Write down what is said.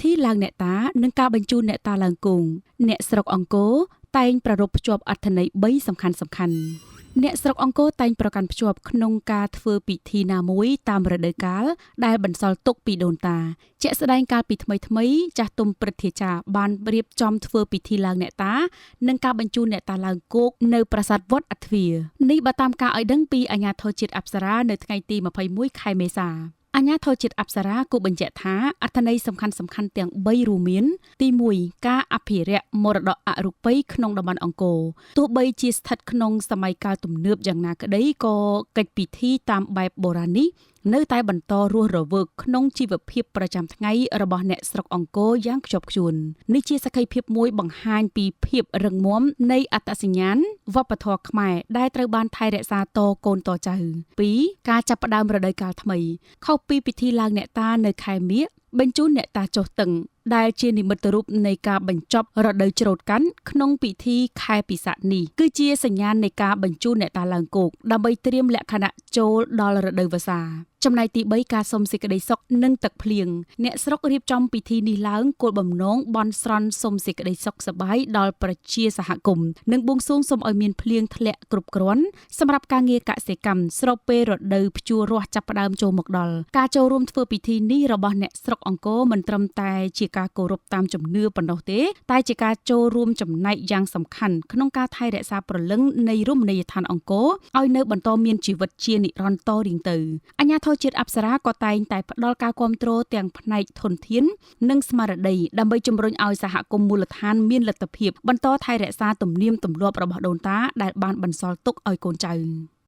ធីឡើងអ្នកតានិងការបញ្ជូនអ្នកតាឡើងគង់អ្នកស្រុកអង្គរតែងប្រារព្ធភ្ជាប់អត្ថន័យ3សំខាន់សំខាន់អ្នកស្រុកអង្គរតែងប្រកាន់ភ្ជាប់ក្នុងការធ្វើពិធីណាមួយតាមរដូវកាលដែលបន្សល់ទុកពីដូនតាជាក់ស្ដែងកាលពីថ្មីៗចាស់ទុំព្រឹទ្ធាចារ្យបានរៀបចំធ្វើពិធីឡើងអ្នកតានិងការបញ្ជូនអ្នកតាឡើងគោកនៅប្រាសាទវត្តអទ្វារនេះបើតាមការឲ្យដឹងពីអាជ្ញាធរជាតិអប្សរានៅថ្ងៃទី21ខែមេសាអាជ្ញាធរជាតិអប្សរាគូបញ្ជាក់ថាអត្ថន័យសំខាន់ៗទាំង3រួមមានទី1ការអភិរក្សមរតកអរូបីក្នុងតំបន់អង្គរទោះបីជាស្ថិតក្នុងសម័យកាលទំនើបយ៉ាងណាក្តីក៏កិច្ចពិធីតាមបែបបុរាណនេះនៅតែបន្តរស់រវើកក្នុងជីវភាពប្រចាំថ្ងៃរបស់អ្នកស្រុកអង្គរយ៉ាងខ្ជាប់ខ្ជួននេះជាសក្ខីភាពមួយបង្ហាញពីភាពរឹងមាំនៃអត្តសញ្ញាណវប្បធម៌ខ្មែរដែលត្រូវបានថែរក្សាតកូនតចៅ2ការចាប់ផ្ដើមរដូវកាលថ្មីខុសពីពិធីឡើងអ្នកតានៅខែមាឃបញ្ជូនអ្នកតាចុះតឹងដែលជានិមិត្តរូបនៃការបញ្ចប់រដូវច្រូតកាត់ក្នុងពិធីខែពិសាខនេះគឺជាសញ្ញាណនៃការបញ្ជូនអ្នកតាឡើងគោកដើម្បីត្រៀមលក្ខណៈចូលដល់រដូវវស្សាចំណែកទី3ការសុំសេចក្តីសុខនិងទឹកភ្លៀងអ្នកស្រុករៀបចំពិធីនេះឡើងគោលបំណងបន់ស្រន់សុំសេចក្តីសុខសប្បាយដល់ប្រជាសហគមន៍និងបួងសួងសូមឲ្យមានភ្លៀងធ្លាក់គ្រប់គ្រាន់សម្រាប់ការងារកសិកម្មស្របពេលរដូវភ្ជួររាស់ចាប់ផ្ដើមចូលមកដល់ការចូលរួមធ្វើពិធីនេះរបស់អ្នកស្រុកអង្គរមិនត្រឹមតែជាការគោរពតាមជំនឿប៉ុណ្ណោះទេតែជាការចូលរួមចំណែកយ៉ាងសំខាន់ក្នុងការថែរក្សាព្រលឹងនៃរមណីយដ្ឋានអង្គរឲ្យនៅបន្តមានជីវិតជានិរន្តរ៍រៀងទៅអាជ្ញាធរជាតិអប្សរាក៏តែងតែផ្ដល់ការគាំទ្រទាំងផ្នែកធនធាននិងស្មារតីដើម្បីជំរុញឲ្យសហគមន៍មូលដ្ឋានមានលទ្ធភាពបន្តថែរក្សាទំនៀមទម្លាប់របស់ដូនតាដែលបានបន្សល់ទុកឲ្យកូនចៅ។